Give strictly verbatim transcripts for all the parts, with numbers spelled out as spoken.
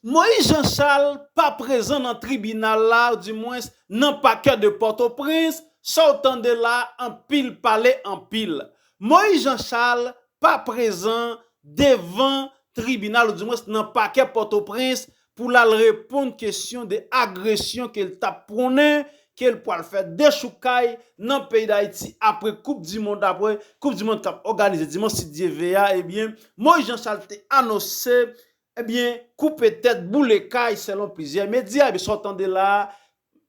Moïse Jean Charles pa prezan nan tribinal la, dimwens nan pakè de Pòtoprens, sa w tande la, anpil pale anpil. Moïse Jean Charles pa prezan devan tribinal, oudimwens nan pakè Pòtoprens, pou l al reponn kesyon de agresyon ke l t ap pwonnen, ke l pral fè dechoukay nan peyi Dayiti apre Koup di Mond, apre Koup di Mond k ap òganize dimanch, si Dye ve a, ebyen, Moïse Jean Charles te anonse, ebyen, koupe tèt, boule kay, selon plizyè medya. Ebyen, sa w tande la a,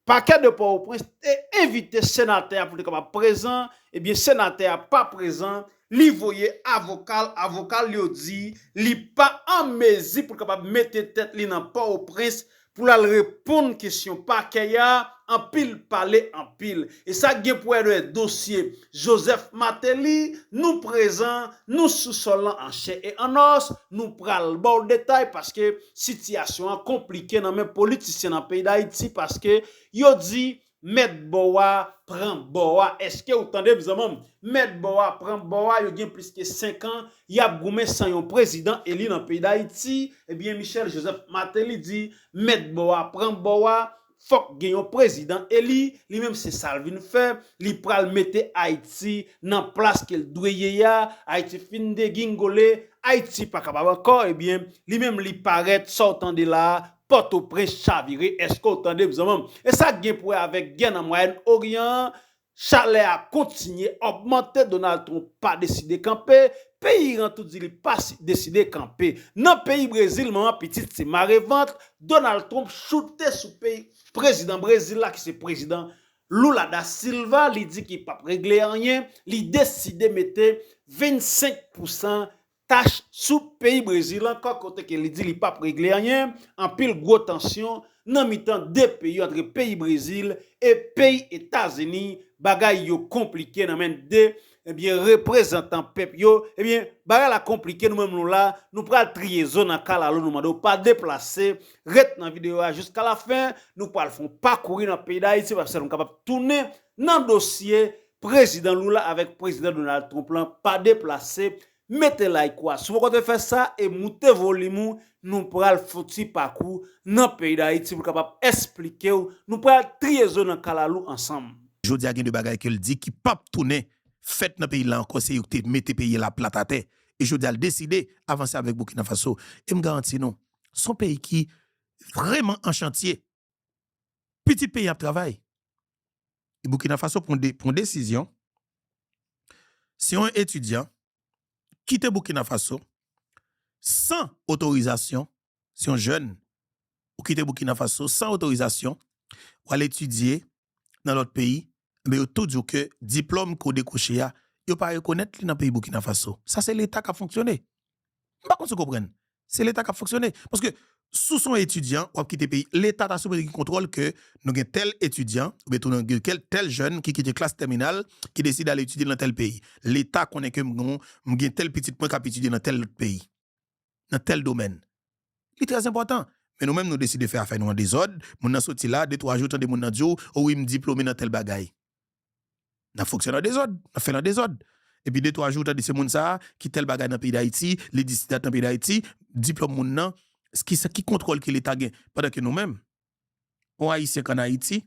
pakè de Pòtoprens te envite senatè a pou li kapab prezan. Ebyen, senatè a pa prezan. Li voye avoka l, avoka l yo di li pa an mezi pou l kapab mete tèt li nan Pòtoprens pou l al reponn kesyon pakè a, anpil pale anpil. E sa gen pou wè dosye Joseph Martelly, nou prezan, nou sou sòl lan an chè e an os, nou pral ba w detay paske sitiyasyon an konplike nan men politisyen nan peyi Dayiti paske yo di mèt bò a pran bò a. Èske ou tande m, zanmi m? Mèt bò a pran bò a, yo gen plis ke senk an, y ap goumen san yon prezidan eli nan peyi Dayiti. Ebyen, Michel Joseph Martelly di, mèt bò a pran bò a, fòk gen yon prezidan eli, li menm se sa l vin fè, li pral mete Ayiti nan plas ke l dwe ye a, Ayiti fin degingole, Ayiti pa kapab ankò, ebyen, li menm li parèt, sa w tande la a, Pòtoprens chavire, èske w tande m, zanmi m? E sa k gen pou wè avèk gè nan Mwayèn Oryan an, chalè a kontinye ogmante, Donald Trump pa deside kanpe, peyi Iran tou di li pa si-, deside kanpe. Nan peyi Brezil, manman pitit se mare vant, Donald Trump choute sou peyi, prezidan Brezil la, ki se prezidan Lula da Silva, li di ki p ap regle anyen, li deside mete vennsenk pousan tach sou peyi Brezil ankò, kote ke li di li p ap regle anyen, anpil gwo tansyon nan mitan de peyi, antre peyi Brezil e peyi Etazini, bagay yo konplike nan men de, ebyen, reprezantan pèp yo, ebyen, bagay la konplike, nou menm nou la, nou pral triye zo nan kalalou, nou mande w pa deplase, ret nan videyo a jiska lafen, nou pral fè yon pakouri nan peyi Dayiti, paske nou kapab tounen nan dosye prezidan Lula avèk prezidan Donald Trump lan, pa deplase, mete like ou a. Si w poko te fè sa e moute volim ou, nou pral fouti pakou nan peyi Dayiti pou l kapab esplike w. Nou pral triye zo nan kalalou ansanm. Jodi a gen de bagay ke l di ki p ap tounen fèt nan peyi la ankò, se yo ki te mete peyi la plat atè. E jodi a l deside avanse avèk Burkina Faso. E m garanti nou, se yon peyi ki vrèman an chantye. Pitit peyi ap travay. E Burkina Faso pran de, pran desizyon. Si yon etidyan kite Burkina Faso san otorizasyon, si yon jèn ou kite Burkina Faso san otorizasyon, w al etidye nan lòt peyi, men yo tou di w ke diplòm ke w dekwoche a, yo pa rekonèt li nan peyi Burkina Faso. Sa se Leta k ap fonksyone. M pa konn si w konprann. Se Leta k ap fonksyone. Paske si w se yon etidyan, w ap kite peyi, Leta ta sipoze gen kontwòl ke nou gen tèl etidyan, oubyen tou nou gen tèl, tèl jèn ki kite klas tèminal, ki deside al etidye nan tèl peyi. Leta konnen ke m gen, m gen tèl pitit mwen k ap etidye nan tèl lòt peyi, nan tèl domèn. Li trè enpòtan. Men nou menm, nou deside fè afè nou an dezòd. Moun nan soti la, de twa jou, tande moun nan di w, o wi, m diplome nan tèl bagay. N ap fonksyone an dezòd, n ap fè l an dezòd. Epi de twa jou, w tande se moun sa a ki tèl bagay nan peyi Dayiti, li di si dat nan peyi Dayiti, diplòm moun nan, ki sa, ki kontwòl ke Leta gen? Pandan ke nou menm, yon Ayisyen k ann Ayiti,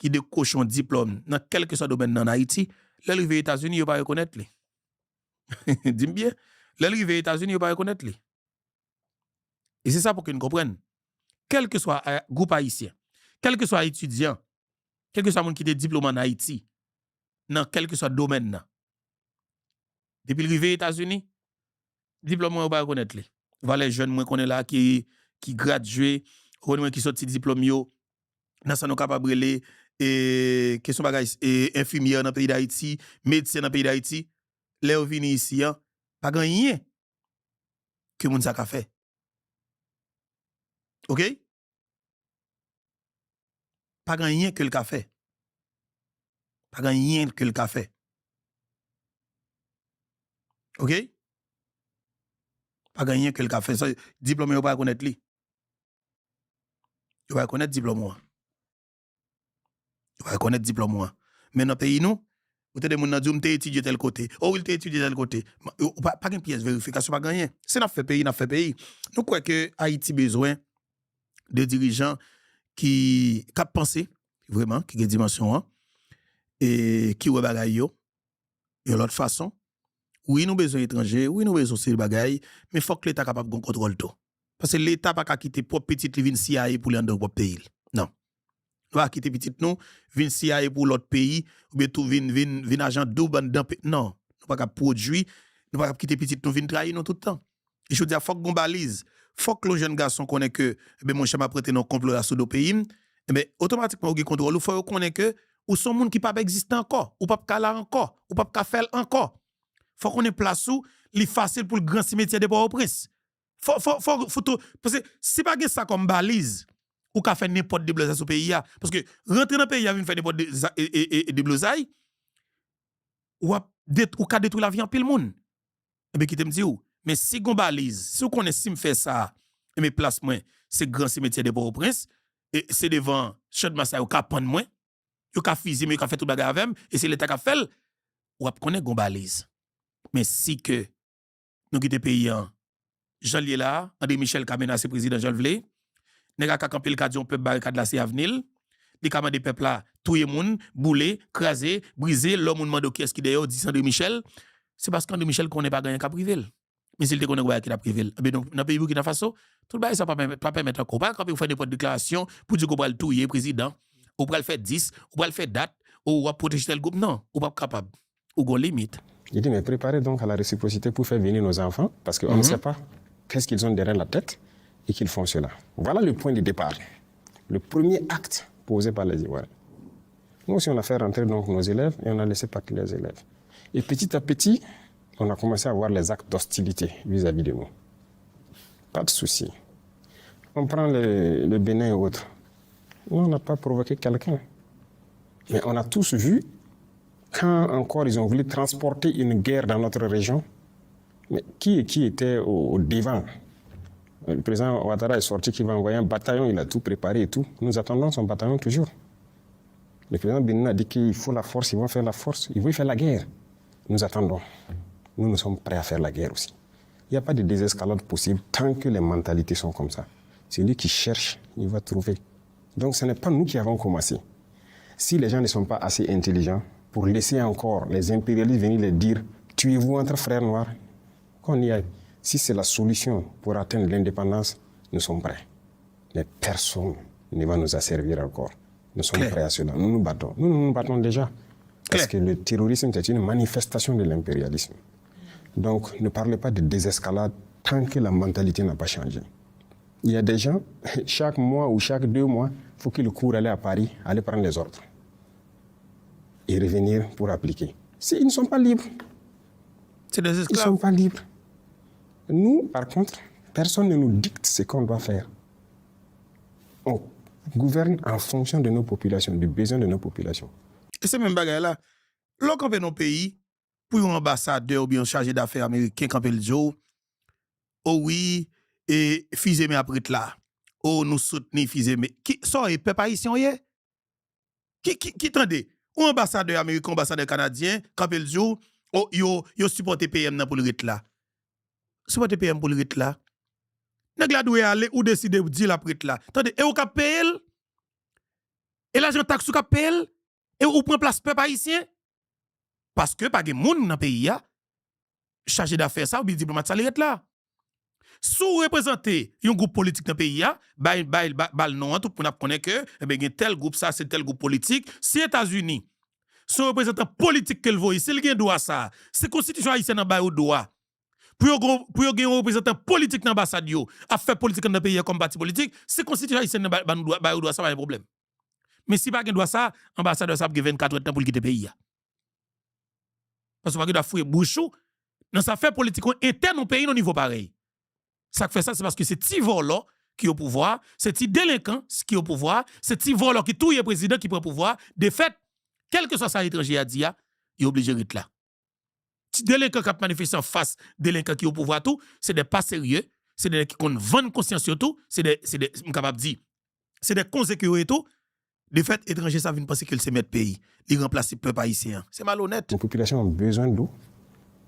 ki dekwoche yon diplòm nan kèlkeswa domèn nan ann Ayiti, lè l rive Etazini, yo pa rekonèt li. Di m byen, lè l rive Etazini, yo pa rekonèt li. E se sa pou ke n konprann. Kèlkeswa, eh, gwoup ayisyen, kèlkeswa etidyan, kèlkeswa moun ki te diplome ann Ayiti, nan kèlkeswa domèn nan, depi l rive Etazini, diplòm mwen yo pa rekonèt li. Valè jèn mwen konnen la ki, ki gradye, ou konnen mwen ki sòti diplòm yo, nan sa nou kapab rele, e, kesyon bagay, e, enfimyè nan peyi Dayiti, medsen nan peyi Dayiti, lè yo vini isi an, pa gen anyen ke moun sa ka fè. Oke? Pa gen anyen ke l ka fè. Pa gen anyen ke l ka fè. Oke? Pa gen anyen ke l ka fè. Sa, diplòm yo pa rekonèt li. Yo pa rekonèt diplòm ou an. Yo pa rekonèt diplòm ou an. Men nan peyi nou, ou tande moun nan di w, "M te etidye tèl kote." O wi, l te etidye tèl kote. Ma-, ou pa, pa gen pyès verifikasyon, pa gen anyen. Si n ap fè peyi, n ap fè peyi. Nou kwè ke Ayiti bezwen de dirijan ki, k ap panse, vreman, ki gen dimansyon an, e ki wè bagay yo yon lòt fason. Wi, nou bezwen etranje, wi, nou bezwen se bagay, men fòk Leta kapab gen kontwòl tou. Paske Leta pa ka kite pwòp pitit li vin siyaye pou li anndan pwòp peyi l. Non. Nou pa kite pitit nou vin siyaye pou lòt peyi, oubyen tou vin, vin, vin ajan doub anndan peyi. Non. Nou pa ka pwodui, nou pa ka kite pitit nou vin trayi nou tout tan. E jodi a, fòk gon baliz. Fòk yon jèn gason konnen ke, ebyen, monchè, m ap rete nan konplo la sou do peyi m. Ebyen, otomatikman, ou gen kontwòl ou, fò yo konnen ke ou se yon moun ki p ap egziste ankò, ou p ap ka la ankò, ou p ap ka fè l ankò. Fò konnen plas ou, li fasil pou l gran simetyè de Pòtoprens. Fò, fò, fò, fò tou, paske si pa gen sa kòm baliz, ou ka fè nenpòt deblozay sou peyi a. Paske rantre nan peyi a vin fè nenpòt de, za- e, e, e, e deblozay, w ap det- ou ka detwi lavi anpil moun. Ebyen, kite m di w, men si gon baliz, si w konnen si m fè sa, ebyen, plas mwen, se gran simetyè de Pòtoprens, e se devan Chann Masay yo ka pann mwen, yo ka fiziye m, yo ka fè tout bagay avè m, e se Leta k ap fè l, w ap konnen gon baliz. Men si ke nou kite peyi an jan l ye la a, André Michel ka menase prezidan jan l vle, nèg a ka kanpe, l ka di yon pèp barikad la se avni l, li ka mande pèp la touye moun, boule, kraze, brize, lè yon moun mande w kiyès ki dèyè w, di se André Michel, se paske André Michel konnen pa gen anyen k ap rive l. Men si l te konnen gen bagay ki t ap rive l. Ebyen, donk, nan peyi Burkina Faso, tout bagay sa pa pèmèt, pa pèmèt ankò. Ou pa ka kanpe pou fè nenpòt deklarasyon pou di ke w pral touye prezidan, ou pral fè dis, ou pral fè dat, ou w ap pwoteje tèl gwoup. Non, ou p ap kapab. Ou gon limit. Il dit, mais préparez donc à la réciprocité pour faire venir nos enfants, parce qu'on ne sait pas qu'est-ce qu'ils ont derrière la tête et qu'ils font cela. Voilà le point de départ. Le premier acte posé par les Ivoiriens. Nous aussi, on a fait rentrer donc nos élèves et on a laissé partir les élèves. Et petit à petit, on a commencé à voir les actes d'hostilité vis-à-vis de nous. Pas de souci. On prend le, le Bénin et autres. Nous, on n'a pas provoqué quelqu'un. Mais on a tous vu quand encore ils ont voulu transporter une guerre dans notre région. Mais qui, qui était au, au devant? Le président Ouattara est sorti qu'il va envoyer un bataillon, il a tout préparé et tout. Nous attendons son bataillon toujours. Le président Bénin a dit qu'il faut la force, ils vont faire la force, ils vont faire la guerre. Nous attendons. Nous, nous sommes prêts à faire la guerre aussi. Il n'y a pas de désescalade possible tant que les mentalités sont comme ça. Celui qui cherche, il va trouver. Donc ce n'est pas nous qui avons commencé. Si les gens ne sont pas assez intelligents pour laisser encore les impérialistes venir leur dire, tuez-vous entre frères noirs, qu'on y aille. Si c'est la solution pour atteindre l'indépendance, nous sommes prêts. Mais personne ne va nous asservir encore. Nous sommes prêts à cela. Nous nous battons. Nous, nous nous battons déjà. Parce que le terrorisme, c'est une manifestation de l'impérialisme. Donc, ne parlez pas de désescalade tant que la mentalité n'a pas changé. Il y a des gens, chaque mois ou chaque deux mois, il faut qu'ils courent aller à Paris, aller prendre les ordres et revenir pour appliquer. Si, ils ne sont pas libres. C'est des esclaves. Ils ne sont pas libres. Nous, par contre, personne ne nous dicte ce qu'on doit faire. On gouverne en fonction de nos populations, du besoin de nos populations. E se menm bagay la. Lè w kanpe nan yon peyi, pou yon anbasadè oubyen yon chaje dafè ameriken kanpe l di w, o wi, e, fize men ap ret la. O, nou soutni fize men. Ki, sa w ye, pèp ayisyen w ye? Ki, ki, ki tande? Yon anbasadè ameriken, anbasadè kanadyen, kanpe l di w, o, yo, yo sipòte P M nan pou l ret la. Sipòte P M pou l ret la. Nèg la dwe ale, ou deside, ou di l ap ret la. Tande, e ou k ap peye l? E lajan taks ou k ap peye l? E ou pran plas pèp ayisyen? Paske pa gen moun nan peyi a, chaje dafè sa oubyen diplomat sa li ret la. Si w reprezante yon gwoup politik nan peyi a, bay, bay, ba, ba l non an, tout moun ap konnen ke, ebyen, gen tèl gwoup sa, se tèl gwoup politik. Si Etazini, se yon reprezantan politik ke l voye, si l gen dwa sa, si konstitisyon ayisyèn nan ba yo dwa, pou yo, pou yo gen yon reprezantan politik nan anbasad yo, ap fè politik anndan peyi a kòm pati politik, si konstitisyon ayisyèn nan ba, ba nou dwa, ba yo dwa sa, pa gen pwoblèm. Men si pa gen dwa sa, anbasadè sa ap gen vennkat èdtan pou l kite peyi a. Paske w pa gen dwa foure bouch ou nan zafè politik entèn yon peyi nan nivo parèy. Sa k fè sa, se paske se ti vòlò ki o pouvwa, se ti delenkan ki o pouvwa, se ti vòlò ki touye prezidan ki pran pouvwa. Defèt, kèlkeswa sa etranje a di a, yo oblije ret la. Ti delenkan k ap manifeste anfas delenkan ki o pouvwa tou, se de pa serye, se de nèg ki konn vann konsyans yo tou, se de, se de, m kapab di, se de konze ke yo ye tou. Defèt, etranje sa vin panse ke l se mèt peyi. Li ranplase pèp ayisyen an. Se malonèt. Yon popilasyon an bezwen dlo.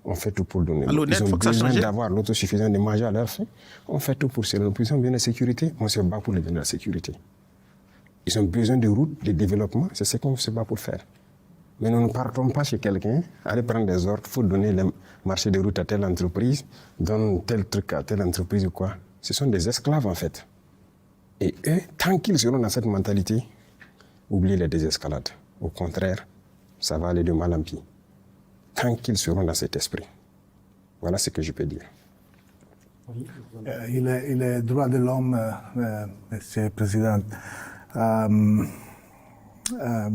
On fait tout pour donner. Ils ont besoin d'avoir l'autosuffisanté, de manger à leur faim. On fait tout pour cela. Ils ont besoin de sécurité. On se bat pour les donner la sécurité. Ils ont besoin de routes, de développement. C'est ce qu'on se bat pour faire. Mais nous ne partons pas chez quelqu'un, aller prendre des ordres, faut donner le marché de route à telle entreprise, donne tel truc à telle entreprise ou quoi. Ce sont des esclaves en fait. Et eux, tant qu'ils seront dans cette mentalité, oubliez les désescalades. Au contraire, ça va aller de mal en pis. Tant qu'ils seront dans cet esprit. Voilà ce que je peux dire. Euh, il, est, il est droit de l'homme, euh, euh, Monsieur le Président. Euh, euh,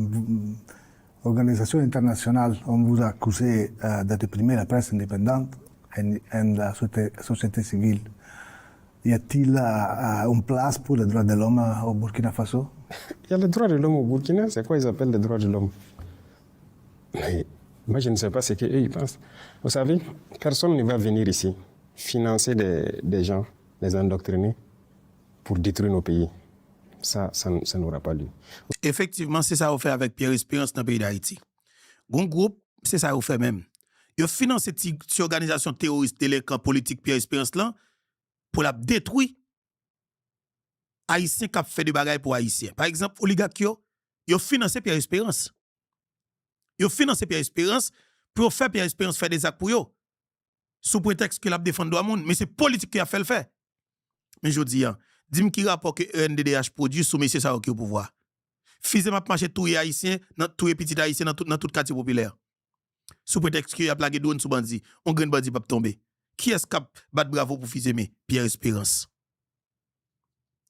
Organisation internationale, on vous a accusé euh, de réprimer la presse indépendante et, et la société, société civile. Y a-t-il euh, euh, une place pour les droits de l'homme euh, au Burkina Faso? Il y a les droits de l'homme au Burkina, c'est quoi ils appellent les droits de l'homme? Mais moi, je ne sais pas ce qu'eux ils pensent. Vous savez, personne ne va venir ici financer des, des gens, les endoctriner pour détruire nos pays. Ça, ça, ça n'aura pas lieu. Efektivman, se sa yo fè avèk Pierre Espérance nan peyi Dayiti. Gon gwoup, se sa yo fè menm. Yo finanse ti, ti òganizasyon teworis delenkan politik Pierre Espérance lan pou l ap detwi Ayisyen k ap fè de bagay pou Ayisyen. Pa egzanp, oligak yo, yo finanse Pierre Espérance. Yo finanse Pierre Espérance pou yo fè Pierre Espérance fè de zak pou yo. Sou pretèks ke l ap defann dwa moun, men se politik ke y ap fè l fè. Men jodi a, di m ki rapò ke E N D D H pwodui sou mesye sa yo ki o pouvwa? Fize m ap mache touye Ayisyen, nan touye pitit Ayisyen nan tout, nan tout katye popilè. Sou pretèks ke y ap lage dwòn sou bandi, on grenn bandi p ap tonbe. Kiyès k ap bat bravo pou Fizeme? Pierre Espérance.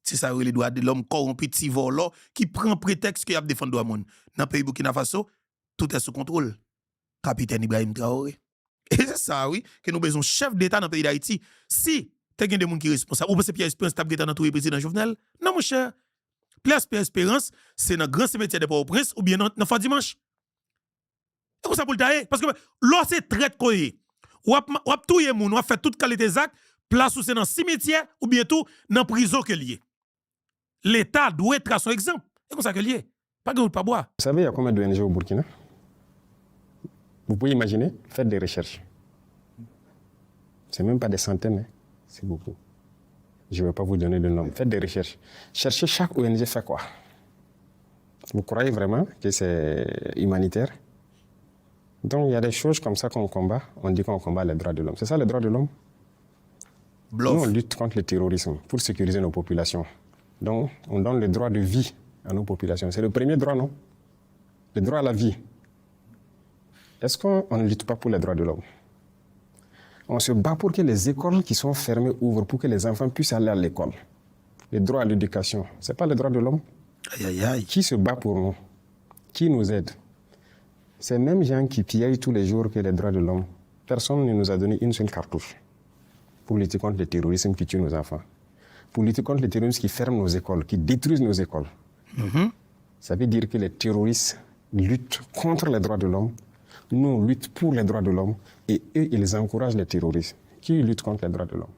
Se sa yo rele dwa de lòm kòwonpi, ti vòlò ki pran pretèks ke y ap defann dwa moun. Nan peyi Burkina Faso, tout est sous contrôle. Kapitèn Ibrahim Traoré. E se sa wi, ke nou bezwen chèf deta nan peyi Dayiti. Si te gen de moun ki responsab, ou panse Pierre Espérance t ap gentan nan touye prezidan Jovenel? Non monchè. Plas Pierre Espérance, se nan gran simetyè de Pòtoprens oubyen nan, nan Fò Dimanch. E konsa pou l ta ye. Paske lè w se trèt ke w ye, w ap, w ap touye moun, w ap fè tout kalite zak, plas ou se nan simetyè oubyen tou nan prizon ke l ye. Leta dwe trase yon egzanp. E konsa ke l ye. Pa gen wout pa bwa. Vous savez, il y a combien d'O N G au Burkina? Vous pouvez imaginer, faites des recherches. C'est même pas des centaines, hein. C'est beaucoup. Je ne vais pas vous donner de nom. Faites des recherches. Cherchez chaque O N G fait quoi. Vous croyez vraiment que c'est humanitaire? Donc, il y a des choses comme ça qu'on combat. On dit qu'on combat les droits de l'homme. C'est ça, les droits de l'homme? Nous, on lutte contre le terrorisme pour sécuriser nos populations. Donc, on donne le droit de vie à nos populations. C'est le premier droit, non? Le droit à la vie. Est-ce qu'on ne lutte pas pour les droits de l'homme? On se bat pour que les écoles qui sont fermées ouvrent, pour que les enfants puissent aller à l'école. Le droit à l'éducation, c'est pas le droit de l'homme? Aïe, aïe, aïe. Qui se bat pour nous? Qui nous aide? Ces mêmes gens qui pillent tous les jours que les droits de l'homme, personne ne nous a donné une seule cartouche pour lutter contre le terrorisme qui tue nos enfants, pour lutter contre le terrorisme qui ferme nos écoles, qui détruisent nos écoles. Ça veut dire que les terroristes luttent contre les droits de l'homme, nous, on lutte pour les droits de l'homme, et eux, ils encouragent les terroristes qui luttent contre les droits de l'homme.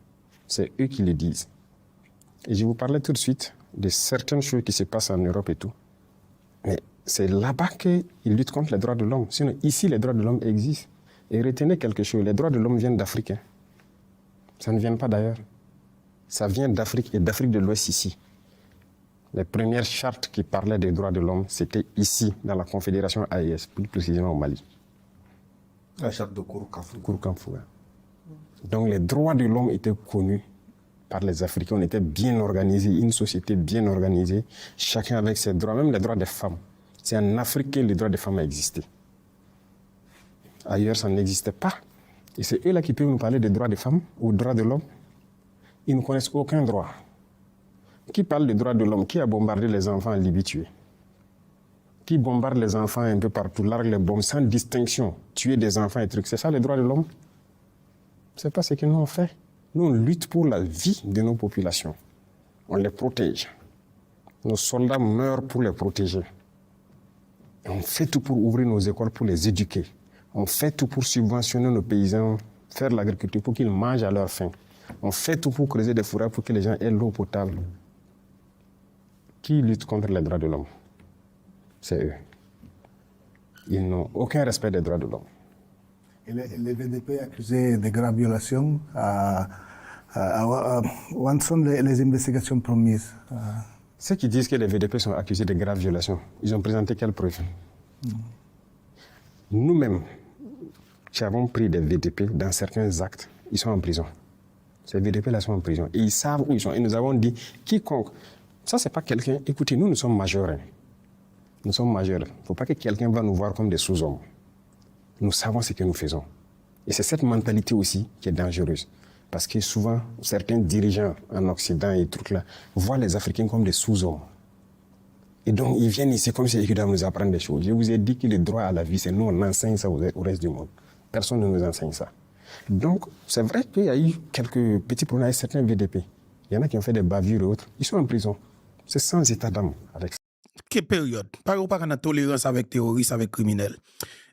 C'est eux qui le disent. Et je vous parlais tout de suite de certaines choses qui se passent en Europe et tout. Mais c'est là-bas qu'ils luttent contre les droits de l'homme. Sinon, ici, les droits de l'homme existent. Et retenez quelque chose, les droits de l'homme viennent d'Afrique, hein. Ça ne vient pas d'ailleurs. Ça vient d'Afrique et d'Afrique de l'Ouest ici. Les premières chartes qui parlaient des droits de l'homme, c'était ici, dans la confédération A E S, plus précisément au Mali. La charte de Kouroukanfou. Kouroukanfou, ouais. Donc les droits de l'homme étaient connus par les Africains. On était bien organisé, une société bien organisée, chacun avec ses droits, même les droits des femmes. C'est en Afrique que les droits des femmes existaient. Ailleurs, ça n'existait pas. Et c'est eux-là qui peuvent nous parler des droits des femmes ou droits de l'homme. Ils ne connaissent aucun droit. Qui parle des droits de l'homme? Qui a bombardé les enfants en Libye tués? Qui bombarde les enfants un peu partout, largue les bombes sans distinction, tuer des enfants et trucs. C'est ça les droits de l'homme? C'est pas ce que nous on fait. Nous, on lutte pour la vie de nos populations. On les protège. Nos soldats meurent pour les protéger. Et on fait tout pour ouvrir nos écoles, pour les éduquer. On fait tout pour subventionner nos paysans, faire l'agriculture pour qu'ils mangent à leur faim. On fait tout pour creuser des fourrés pour que les gens aient l'eau potable. Qui lutte contre les droits de l'homme? C'est eux. Ils n'ont aucun respect des droits de l'homme. Et les, les V D P accusés de graves violations, euh, euh, euh, où en sont les, les investigations promises? Euh, Ceux qui disent que les V D P sont accusés de graves violations, ils ont présenté quelles preuves? Nous-mêmes, qui avons pris des V D P dans certains actes, ils sont en prison. Ces V D P-là sont en prison. Et ils savent où ils sont. Et nous avons dit, quiconque, ça c'est pas quelqu'un, écoutez, nous, nous sommes majeurs. Hein. Nous sommes majeurs. Il ne faut pas que quelqu'un va nous voir comme des sous-hommes. Nous savons ce que nous faisons. Et c'est cette mentalité aussi qui est dangereuse. Parce que souvent, certains dirigeants en Occident et trucs là voient les Africains comme des sous-hommes. Et donc, ils viennent ici comme si ils doivent nous apprendre des choses. Je vous ai dit que le droit à la vie, c'est nous, on enseigne ça au, au reste du monde. Personne ne nous enseigne ça. Donc, c'est vrai qu'il y a eu quelques petits problèmes avec certains V D P. Il y en a qui ont fait des bavures et autres. Ils sont en prison. C'est sans état d'âme avec ça. Ke peryòd? Paske ou pa ka nan tolerans avèk teworis, avèk kriminèl.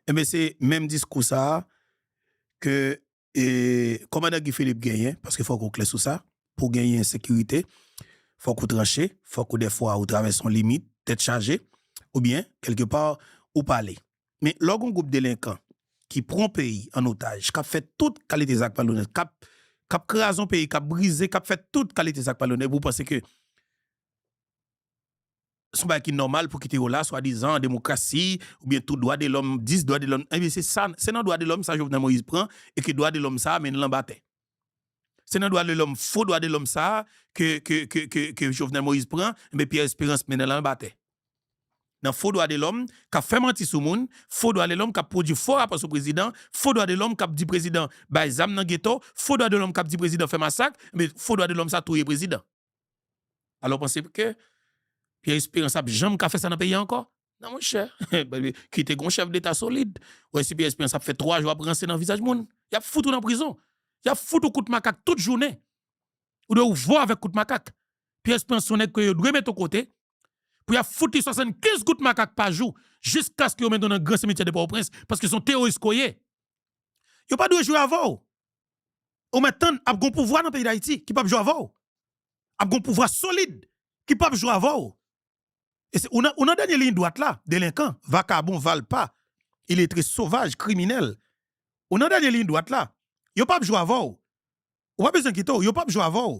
Enben, se menm diskou sa a ke e, kòmandan Guy Philippe genyen, paske fòk ou klè sou sa, pou w genyen sekirite, fòk ou tranche, fòk ou dèfwa ou travèse yon limit, tèt chaje, oubyen, kèlkepa, ou pale. Men lè w gen yon gwoup delenkan ki pran yon peyi an otaj, k ap fè tout kalite zak malonèt, k ap, k ap kraze yon peyi, k ap brize, k ap fè tout kalite zak malonèt, pou w panse ke se yon bagay ki nòmal pou kite yo la, swadizan, demokrasi, oubyen tout dwa de lòm, dis dwa de lòm. Ebyen, se sa, se nan dwa de lòm sa Jovenel Moïse pran, e ke dwa de lòm sa a mennen l anba tè. Se nan dwa de lòm, fo dwa de lòm sa a ke, ke, ke, ke, ke Jovenel Moïse pran, ebyen, Pierre Espérance mennen l anba tè. Nan fo dwa de lòm k ap fè manti sou moun, fo dwa de lòm k ap pwodui fo rapò sou prezidan, fo dwa de lòm k ap di prezidan bay zam nan geto, fo dwa de lòm k ap di prezidan fè masak, ebyen, fo dwa de lòm sa touye prezidan. Alò, w panse ke Pierre Espérance ap janm ka fè sa nan peyi a ankò? Non, monchè. Kite gon chèf deta solid. Ou wè si Pierre Espérance ap fè twa jou ap ranse nan vizaj moun. Y ap fout ou nan prizon. Y ap fout ou kout makak tout jounen. Ou dwe ouvè w avèk kout makak. Pierre Espérance se yon nèg ke yo dwe mete w kote pou y ap fout li swasannkenz kout makak pa jou jiskaske yo mete w nan gran simityè de Pòtoprens paske se yon teworis ke w ye. Yo pa dwe jwe avè w. Ou mèt tann, ap gon pouvwa nan peyi Dayiti ki p ap jwe avè w. Ap gon pouvwa solid ki p ap jwe avè w. E se, ou nan, ou nan dènye liy dwat la, delenkan, vakabon, valpa, iletre, sovaj, kriminèl. Ou nan dènye liy dwat la. Yo p ap jwe avè w. Ou pa bezwen kite w, yo p ap jwe avè w.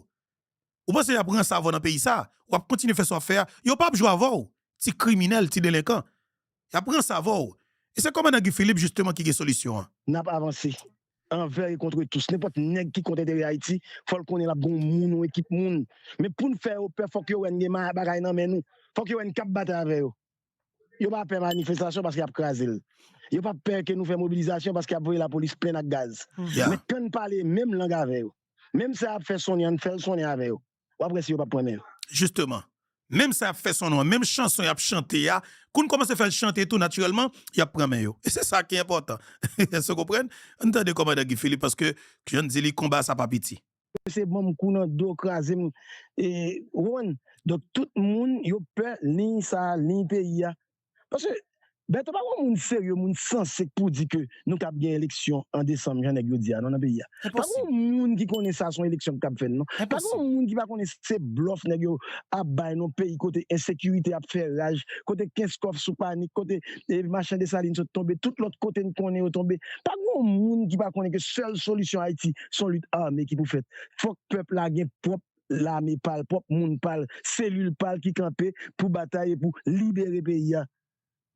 Ou panse y ap ranse avè w nan peyi sa a? W ap kontinye fè sa w ap fè a? Yo p ap jwe avè w. Ti kriminèl, ti delenkan. Y ap ranse avè w. E se kòmandan Guy Philippe, jisteman, ki gen solisyon an. N ap avanse. Anvè e kont tous. Nenpòt nèg ki kont enterè Ayiti, fò l konnen l ap gen yon moun, yon ekip moun. Men pou n fè yo pè, fòk yo wè n gen ma-, bagay nan men nou. Fòk yo wè n k ap batay avè yo. Yo pa pè manifestasyon paske y ap kraze l. Yo pa pè ke nou fè mobilizasyon paske y ap voye lapolis plenn ak gaz. Ya. Men kan n pale menm lang avè yo. Menm sa y ap fè sonnen an, n fè l sonnen avè yo. W ap wè si yo p ap pran men yo. Jisteman. Menm sa y ap fè sonnen an, menm chanson y ap chante a, kou n kòmanse fè l chante tou natirèlman, y ap pran men yo. E se sa ki enpòtan. Èske w konprann? Ann tande kòmandan Guy Philippe, paske, jan n di li, konba sa pa piti. Se ban m kou nan do, kraze m. E, ou konprann? Donk, tout moun, yo pè liy sa a, liy peyi a. Paske, Bèto pa gon moun serye, moun sanse k pou di ke nou k ap gen eleksyon an desanm, jan nèg yo di a, non, nan peyi a. Pa gon moun ki konnen sa se yon eleksyon k ap fèt, non. Pa gon moun ki pa konnen se blòf nèg yo ap bay, non, peyi kote ensekirite ap fè raj, kote Kenskòf sou panik, kote, e, Machan Desalin sot tonbe, tout lòt kote n konnen yo tonbe. Pa gon moun ki pa konnen ke sèl solisyon Ayiti, se yon lit ame ki pou fèt. Fòk pèp la gen pwòp lame pa l, pwòp moun pa l, selil pa l ki kanpe pou batay e pou libere peyi a.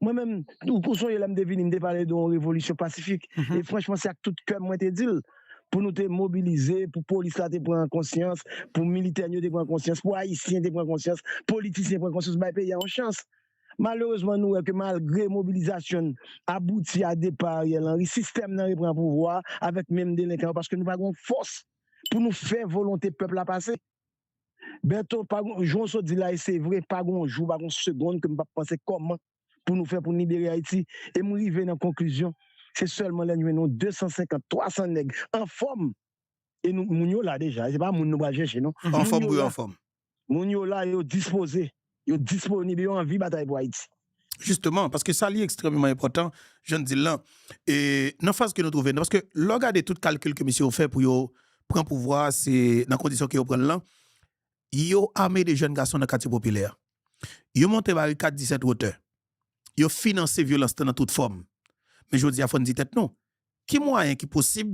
Mwen menm, ou, ou sonje lè m te vini, m te pale de yon revolisyon pasifik. E franchman, se ak tout kè m mwen te di l. Pou nou te mobilize, pou polis la te pran konsyans, pou militè n yo te pran konsyans, pou Ayisyen te pran konsyans, politisyen pran konsyans, bay peyi a yon chans. Malerezman, nou wè ke malgre mobilizasyon n abouti a depa Ariel Henry, sistèm nan repran pouvwa a avèk menm delenkan yo, paske nou pa gen yon fòs pou nou fè volonte pèp la pase. Bèto, pa gon, jan w sot di la, e se vre, pa gon jou, pa gon segonn ke m p ap panse kòman pou nou fè pou n libere Ayiti. E m rive nan konklizyon, se sèlman lè n jwenn yon de san senkant, twa san nèg anfòm. E nou, moun yo la deja, se pa moun nou pral chèche, non. Anfòm pou yo anfòm. Moun yo la, yo dispoze, yo disponib, yo anvi batay pou Ayiti. Jisteman, paske sa li ekstrèmeman enpòtan, jan n di l lan, e nan faz ke nou twouve n nan, paske lè w gade tout kalkil ke misye yo fè pou yo pran pouvwa a, se nan kondisyon ke yo pran l lan, yo ame de jèn gason nan katye popilè a. Yo monte barikad disèt wotè. Yo finanse vyolans lan nan tout fòm. Men jodi a, fò n di tèt nou, ki mwayen ki posib,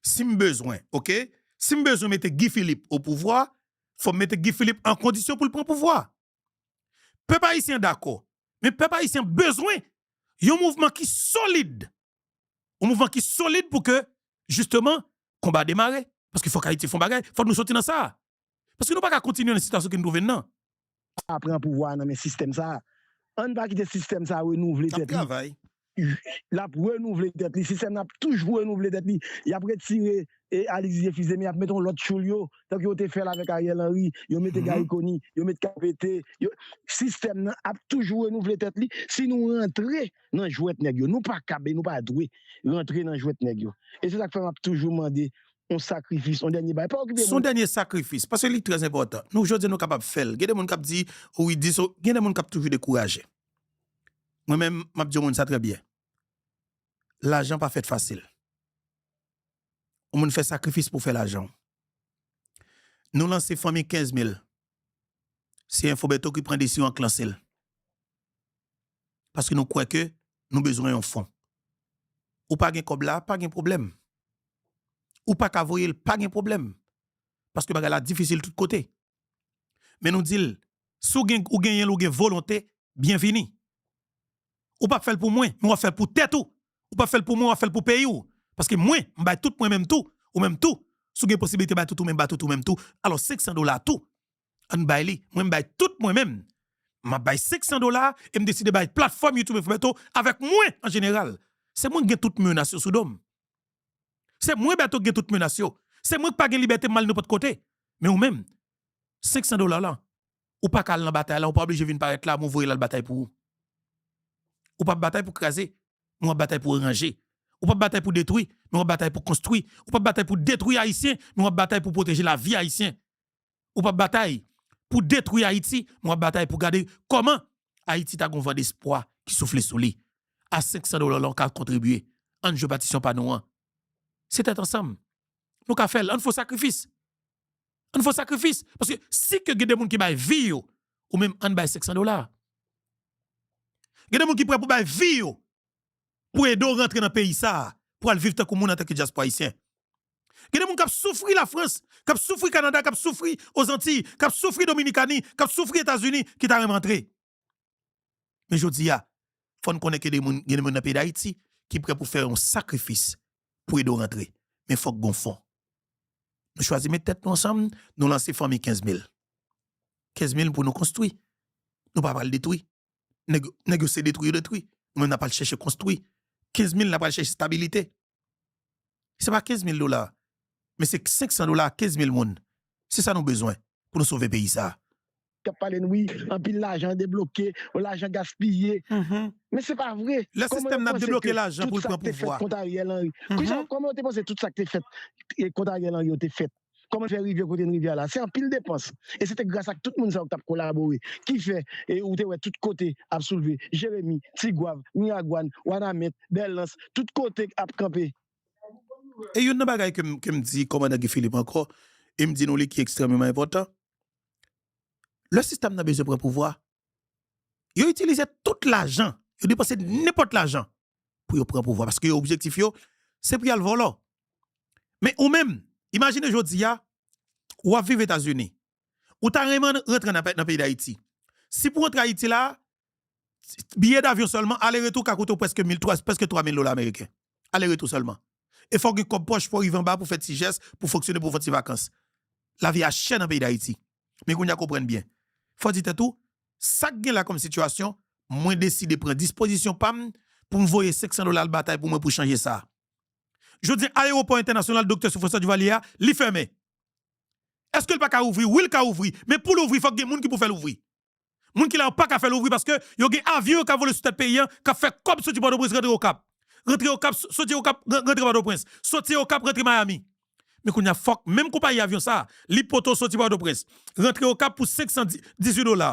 si m bezwen, oke? Si m bezwen mete Guy Philippe o pouvwa, fò m mete Guy Philippe an kondisyon pou l pran pouvwa. Pèp ayisyen an dakò, men pèp ayisyen an bezwen yon mouvman ki solid. Yon mouvman ki solid pou ke, jisteman, konba demare. Paske fòk Ayiti fè yon bagay, fòk nou soti nan sa. Paske nou pa ka kontinye nan sitiyasyon ke nou twouve n nan. Pa pran pouvwa a nan men sistèm sa a. Ann pa kite sistèm sa a renouvle tèt li. L ap renouvle tèt li. Sistèm nan ap toujou renouvle tèt li. Y ap retire e Alix Didier Fils-Aimé, y ap mete yon lòt tchoul yo. Tankou yo te fè l avèk Ariel Henry, yo mete Garry Conille, yo mete K P T. Sistèm nan ap toujou renouvle tèt li. Si nou rantre nan jwèt nèg yo, nou pa kab e nou pa dwe rantre nan jwèt nèg yo. E se sa k fè m ap toujou mande yon sakrifis, yon dènye bagay. Pa okipe moun. Se yon dènye sakrifis, paske li trè enpòtan. Nou, jodi a, nou kapab fè l. Gen de moun k ap di, wi, di so, gen de moun k ap toujou dekouraje. Mwen menm, m ap di yon moun sa trè byen. Lajan pa fèt fasil. Yon moun fè sakrifis pou fè lajan. Nou lanse fanmi kenz mil. Se Enfo Beto ki pran desizyon an k lanse l. Paske nou kwè ke nou bezwen yon fon. Ou pa gen kòb la, pa gen pwoblèm. Ou pa ka voye l, pa gen pwoblèm. Paske bagay la difisil tout kote. Men nou di l, si w gen, ou genyen l, ou gen volonte, byenvini. Ou p ap fè l pou mwen, men w ap fè l pou tèt ou. Ou p ap fè l pou mwen, w ap fè l pou peyi w. Paske mwen, m bay tout mwen menm tou, ou menm tou. Si w gen posiblite bay tout ou menm, bay tout ou menm tou. Alò, senk san dola tou, ann bay li. Mwen, m bay tout mwen menm. M ap bay senk san dola e m deside bay platfòm YouTube Enfo Beto avèk mwen an jeneral. Se mwen k gen tout menas yo sou do m. Se mwen Beto k gen tout menas yo. Se mwen k pa gen libète m al nenpòt kote. Men ou menm, senk san dola la, ou pa ka al nan batay la, ou pa oblije vin parèt la, mwen voye l al batay pou ou. Ou p ap batay pou kraze, men w ap batay pou ranje. Ou p ap batay pou detwi, men w ap batay pou konstwi. Ou p ap batay pou detwi Ayisyen, men w ap batay pou pwoteje lavi Ayisyen. Ou p ap batay pou detwi Ayiti, men w ap batay pou gade kòman Ayiti ta gon van despwa ki soufle sou li. A senk san dola la, w ka kontribye. Ann jwe patisyon pa nou an. Se tèt ansanm. Nou ka fè l. Ann fè yon sakrifis. Ann fè yon sakrifis. Paske si ke gen de moun ki bay vi yo, ou menm ann bay senk san dola. Gen de moun ki prè pou bay vi yo pou ede w rantre nan peyi sa a, pou al viv tankou moun antanke dyaspora ayisyen. Gen de moun k ap soufri Lafrans, k ap soufri Kanada, k ap soufri Ozantiy, k ap soufri Dominikani, k ap soufri Etazini, ki ta renmen antre. Men jodi a, fò n konnen ke de moun, gen de moun nan peyi Dayiti ki prè pou fè yon sakrifis pou ede w rantre. Men fòk gon fon. Nou chwazi met tèt nou ansanm, nou lanse fanmi kenz mil. Kenz mil pou nou konstwi. Nou pa pral detwi. Nèg, nèg yo se detwi yo detwi. Nou menm n ap al chèche konstwi. Kenz mil n ap al chèche stabilite. Se pa kenz mil dola, men se senk san dola a kenz mil moun. Se sa nou bezwen pou nou sove peyi sa a. K ap pale n wi, anpil lajan debloke, lajan gaspiye. Men se pa vre. Lè sistèm nan ap debloke lajan pou l pran pouvwa. Kòman yo te panse tout sa k te fèt kont Ariel Henry? Kòman yo te panse tout sa k te fèt kont Ariel Henry yo te fèt? Kòman l fè rive kote n rive a la? Se anpil depans. E se te gras ak tout moun sa yo k t ap kolabore ki fè e ou te wè tout kote ap soulve. Jeremi, Tigwav, Miragwàn, Wanament, Bèlans, tout kote ap kanpe. E youn nan bagay ke m, ke m di kòmandan Guy Philippe ankò, e m di nou li ki ekstrèmeman enpòtan, lè sistèm nan bezwen pran pouvwa, yo itilize tout lajan, yo depanse nenpòt lajan pou yo pran pouvwa, paske yo objektif yo, se pou y al vòlò. Men ou menm, imajine jodi a, w ap viv Etazini, ou ta renmen rantre nan, nan peyi Dayiti. Si pou rantre Ayiti la, biye davyon sèlman, ale retou ka koute w prèske mil, twa, prèske twa mil dola ameriken. Ale retou sèlman. E fò w gen kòb pòch pou w rive anba pou fè ti jès, pou fonksyone, pou w fè ti vakans. Lavi a chè nan peyi Dayiti. Men kounye a konprann byen. Fò w di tèt ou, sa k gen la kòm sitiyasyon, mwen deside pran dispozisyon pa m pou m voye senk san dola al batay pou mwen pou chanje sa. Jodi a, ayewopò entènasyonal Doktè Souffrant Duvalier a, li fèmen. Èske l pa ka ouvri? Wi, l ka ouvri. Men pou l ouvri, fòk gen moun ki pou fè l ouvri. Moun ki la yo pa ka fè l ouvri paske yo gen avyon yo k ap vole sou tèt peyi an, k ap fè kòb soti Pòtoprens rantre Okap. Rantre Okap, soti Okap, rantre Pòtoprens. Soti Okap, rantre Miami. Men kounye a, fòk menm konpayi avyon sa a, li pote w soti Pòtoprens, rantre Okap pou senk san dizuit dola.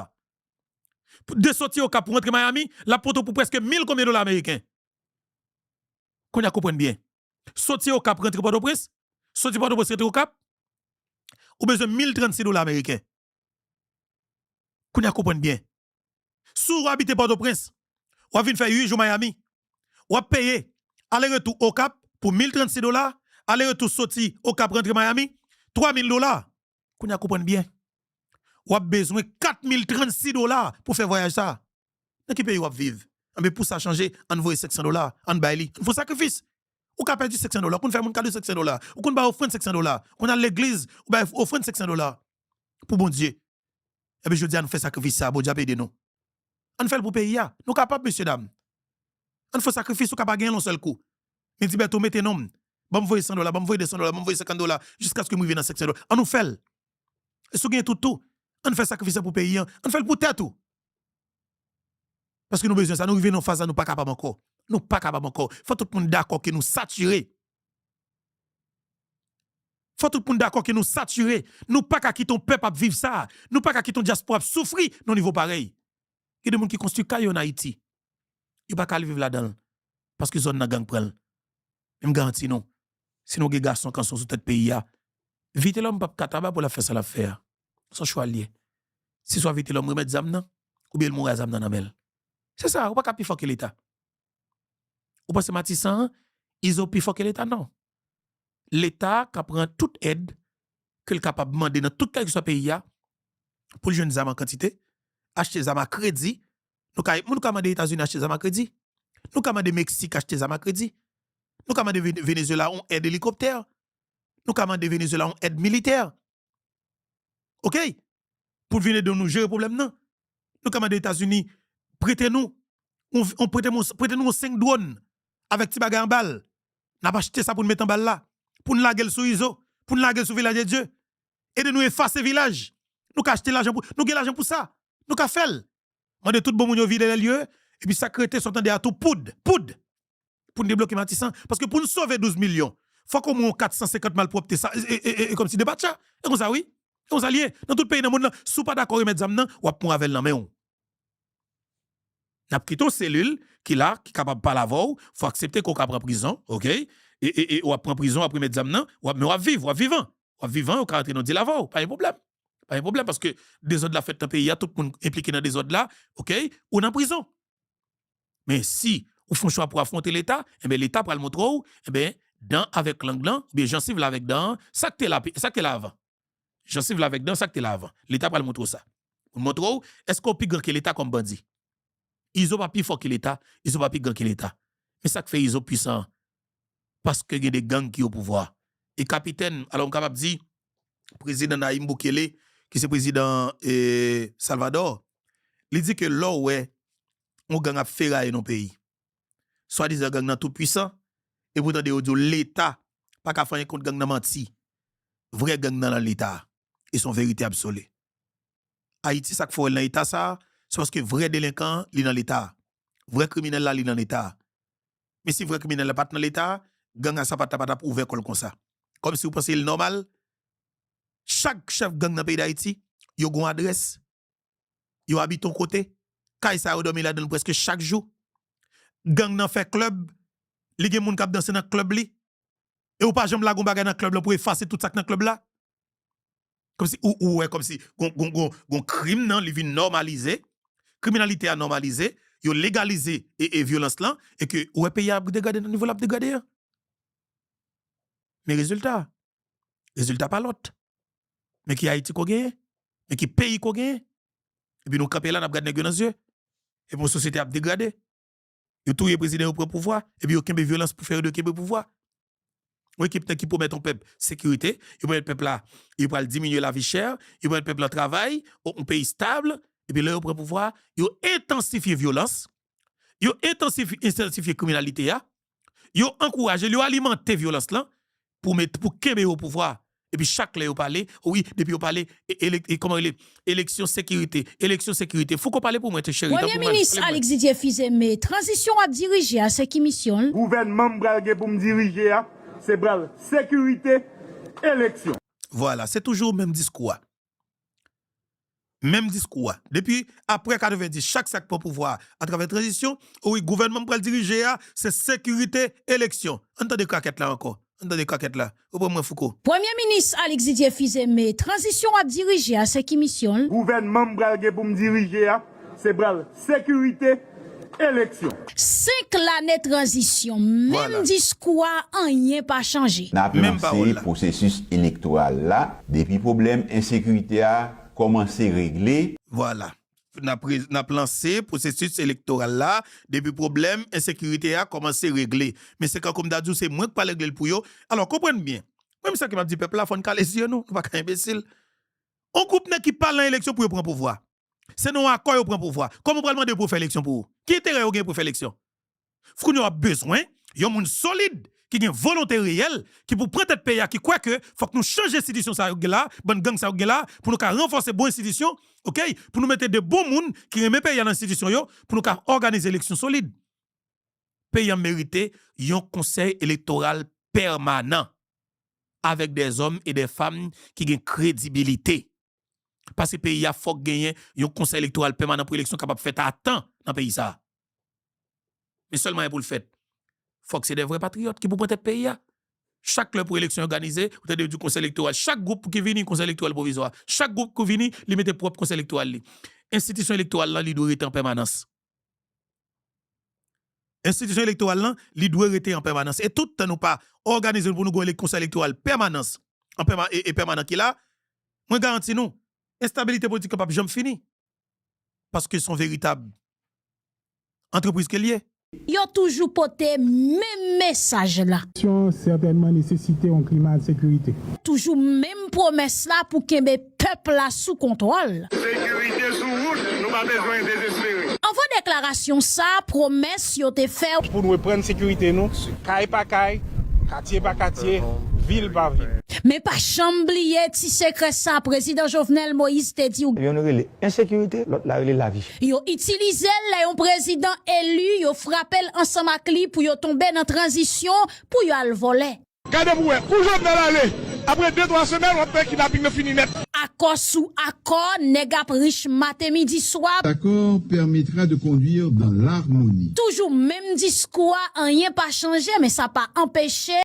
De soti Okap pou rantre Miami, l ap pote w pou prèske mil konbyen dola ameriken? Kounye a konprann byen. Soti Okap rantre Pòtoprens, soti Pòtoprens rantre Okap, ou bezwen mil trannsis dola ameriken. Kounye a konprann byen. Si w abite Pòtoprens, w ap vin fè uit jou Miami, w ap peye ale retou Okap, pou mil trannsis dola, ale retou soti Okap rantre Miami, twa mil dola. Kounye a konprann byen. W ap bezwen kat mil trannsis dola pou fè vwayaj sa. Nan ki peyi w ap viv? Anben pou sa chanje, ann voye senksan dola, ann bay li, ann fè sakrifis. Ou ka pèdi senksan dola, ou konn fè moun kado senksan dola, ou konn bay ofrann senksan dola, ou konn al legliz, ou bay ofrann senksan dola pou Bondye. Epi jodi a nou fè sakrifis sa, Bondye ap ede nou. Ann fè l pou peyi a. Nou kapab, mesye dam. Ann fè sakrifis, ou ka pa genyen l yon sèl kou. Men di Bèto mete non m. Ban m voye san dola, ban m voye de san dola, ban m voye senkant dola, jiskaske m rive nan senksan dola. Ann nou fè l. E si w genyen tout tou, ann fè sakrifis la pou peyi an. Ann fè l pou tèt ou. Paske nou bezwen sa, nou rive nan faz la, nou pa kapab ankò. Nou pa kapab ankò. Fò tout moun dakò ke nou satire. Fò tout moun dakò ke nou satire. Nou pa ka kite yon pèp ap viv sa. Nou pa ka kite yon dyaspora ap soufri nan nivo parèy. Gen de moun ki konstwi kay yo an Ayiti. Yo pa ka al viv ladan l. Paske zòn nan gang pran l. Men m garanti nou, si nou gen gason kanson sou tèt peyi a, Vitelòm p ap kataba pou l ap fè sa l ap fè a. Se yon chwa l ye. Se swa Vitelòm remèt zam nan, oubyen l mouri a zam nan nan men l. Se sa, ou pa ka pi fò ke Leta. Ou panse Matisan an, Izo pi fò ke Leta? Non. Leta ka pran tout èd ke l kapab mande nan tout kèlkeswa peyi a pou l jwenn zam an kantite, achte zam a kredi. Nou ka, nou ka mande Etazini achte zam a kredi. Nou ka mande Meksik achte zam a kredi. Nou ka mande Ve- Venezuela yon èd elikoptè. Nou ka mande Venezuela yon èd militè. Oke? Pou l vin ede nou jere pwoblèm nan. Nou ka mande Etazini prete nou, on, on prete, nou- prete nou yon senk dwòn avèk ti bagay anba l. N ap achte sa pou n met anba l la. Pou n lage l sou Izo. Pou n lage l sou Vilaj de Dye. Ede nou efase Vilaj. Nou ka achte lajan pou, nou gen lajan pou sa. Nou ka fè l. Mande tout bon moun yo vide lè l yo, epi sa k rete sa w tande a tou poud, poud. Pou n debloke Matisan. Paske pou n sove douz milyon, fòk omwen yon kat san senkant malpwòpte sa, e, e, e, e, e kòmsi depatcha. E konsa wi. E konsa l ye. Nan tout peyi nan mond lan, si w pa dakò remèt zam nan, w ap mouri avè l nan men w. N ap kite yon selil ki la, ki kapab pale avè w, fò aksepte ke w ka pran prizon, oke? E, e, e w ap pran prizon, w ap remèt zam nan, w ap, men w ap viv, w ap vivan. W ap vivan, w ka rantre nan dil avè w, pa gen pwoblèm. Pa gen pwoblèm, paske dezòd la fèt nan peyi a, tout moun enplike nan dezòd la, oke? Ou nan prizon. Men si ou fè yon chwa pou afwonte Leta, enben Leta pral montre w, enben, dan avèk lang lan, oubyen jansiv la avèk dan an, sa k te la, sa k te la avan. Jansiv la avèk dan, sa k te la avan. Leta pral montre w sa. Pou l montre w, èske w pi gran ke Leta kòm bandi? Izo pa pi fò ke Leta, Izo pa pi gran ke Leta. Men sa k fè Izo pwisan an, paske gen de gang ki opouvwa. E kapitèn, alò m kapab di, prezidan Nayib Bukele, ki se prezidan, e, Salvador, li di ke lè w wè yon gang ap feraye nan yon peyi, swadizan gang nan tou pwisan, epi w tande yo di w Leta pa ka fè anyen kont gang nan, manti. Vrè gang nan nan Leta a. E se yon verite absoli. Ayiti, sa k fè w wè l nan eta sa a, se paske vrè delenkan an, li nan Leta a. Vrè kriminèl la, li nan Leta a. Men si vrè kriminèl la pa t nan Leta a, gang a sapat la pa t ap ouvè kò l konsa. Kòmsi w panse l nòmal, chak chèf gang nan peyi Dayiti, yo gen yon adrès, yo abite yon kote, kay sa yo dòmi ladan l prèske chak jou. Gang nan fè klèb, li gen moun k ap danse nan klèb li, e ou pa janm lage yon bagay nan klèb la pou efase tout sa k nan klèb la. Kòmsi ou, ou wè kòmsi gon, gon, gon, gon krim nan, li vin nòmalize, kriminalite a nòmalize, yo legalize e, e vyolans lan, e ke ou wè peyi a ap degrade nan nivo l ap degrade an. Men rezilta, rezilta pa lòt. Men ki Ayiti ko genyen, men ki peyi ko genyen. Epi nou kanpe la, n ap gad nèg yo nan zye. Epi yon sosyete ap degrade. Yo touye prezidan, yo pran pouvwa, epi yo kenbe vyolans pou fè yo de kenbe pouvwa. Yon ekip nèg ki pwomèt yon pèp sekirite, yo pwomèt pèp la, yo pral diminye lavi chè, yo pwomèt pèp la travay, yon, yon peyi stab, epi lè yo pran pouvwa, yo entansifye vyolans, yo entansifye, entansifye kriminalite a, yo ankouraje l, yo alimante vyolans lan pou met, pou kenbe yo o pouvwa. Epi chak lè yo pale, wi, depi yo pale, e, ele-, e, kòman rele, eleksyon sekirite, eleksyon sekirite. Fouco, pale pou mwen, cheri, tanpri. Premye Minis Alix Didier Fils-Aimé, tranzisyon w ap dirije a, se ki misyon l? Gouvènman m pral gen pou m dirije a, se pral sekirite, eleksyon. Vwala, se toujou menm diskou a. Menm diskou a. Depi apre katrevendis, chak sa k pran pouvwa a atravè tranzisyon, wi, gouvènman m pral dirije a, se sekirite, eleksyon. Ann tande krakèt la ankò. Ann tande krakèt la. Reprann mwen, Fouco. Premye Minis Alix Didier Fils-Aimé, tranzisyon w ap dirije a, se ki misyon l? Gouvènman m pral gen pou m dirije a, se pral sekirite, Eleksyon. Senk lane tranzisyon, menm diskou a, anyen pa chanje. N ap lanse pwosesis elektoral la depi pwoblèm ensekirite a kòmanse regle. Vwala. N ap re- n ap lanse pwosesis elektoral la depi pwoblèm ensekirite a kòmanse regle. Men se kankou m ta di w, se mwen k pral regle l pou yo. Alò, konprann byen. Mwen, m sa ke m ap di pèp la, fò n kale zye nou, nou pa ka enbesil. On gwoup nèg ki pa al nan eleksyon pou yo pran pouvwa. Se nan yon akò yo pran pouvwa. Kòman w pral mande yo pou yo fè eleksyon pou ou? Ki enterè yo gen pou yo fè eleksyon? Kounye a w ap bezwen yon moun solid, ki gen volonte reyèl, ki pou pran tèt peyi a, ki kwè ke fòk nou chanje enstitisyon sa yo k gen la, bann gang sa yo k gen la, pou nou ka ranfòse bon enstitisyon, oke? Pou nou mete de bon moun ki renmen peyi a nan enstitisyon yo, pou nou ka òganize eleksyon solid. Peyi a merite yon konsèy elektoral pèmanan, avèk dè zòm e dè fanm ki gen kredibilite. Paske peyi a fòk genyen yon konsèy elektoral pèmanan pou eleksyon kapab fèt a tan nan peyi sa a. Men sèl mwayen pou l fèt, fòk se de vrè patriyòt ki pou pran tèt peyi a. Chak lè pou eleksyon òganize, ou tande yo di konsèy elektoral. Chak gwoup ki vini, konsèy elektoral pwovizwa. Chak gwoup ki vini, li mete pwòp konsèy elektoral li. Enstitisyon elektoral lan, li dwe rete an pèmanans. Enstitisyon elektoral lan, li dwe rete an pèmanans. E tout tan nou pa òganize nou pou nou gen yon konsèy elektoral pèmanans, an pèma- e, e pèmanan ki la, mwen garanti nou, enstabilite politik lan p ap janm fini. Paske se yon veritab antrepriz ke l ye. Yo toujou pote menm mesaj la. Sètènman nesesite yon klima de sekirite. Toujou menm pwomès la pou kenbe pèp la sou kontwòl. Sekirite sou wout, nou pa bezwen dezespere. Anvan deklarasyon sa, pwomès yo te fè. Pou nou reprann sekirite nou, kay pa kay, katye pa katye, vil pa vil. Men pa janm bliye ti sekrè sa prezidan Jovenel Moïse te di w. Youn rele ensekirite, lòt la rele lavi. Yo itilize l lè yon prezidan eli, yo frape l ansanm ak li pou yo tonbe nan tranzisyon, pou yo al vòlè. Gade pou wè, kou Jovenel ale, apre de twa semèn, w ap wè kidnaping nan fini nèt. Akò sou akò, nèg ap rich maten midi swa. L'accord permettra de conduire dans l'harmonie. Toujou menm diskou a, anyen pa chanje, men sa pa anpeche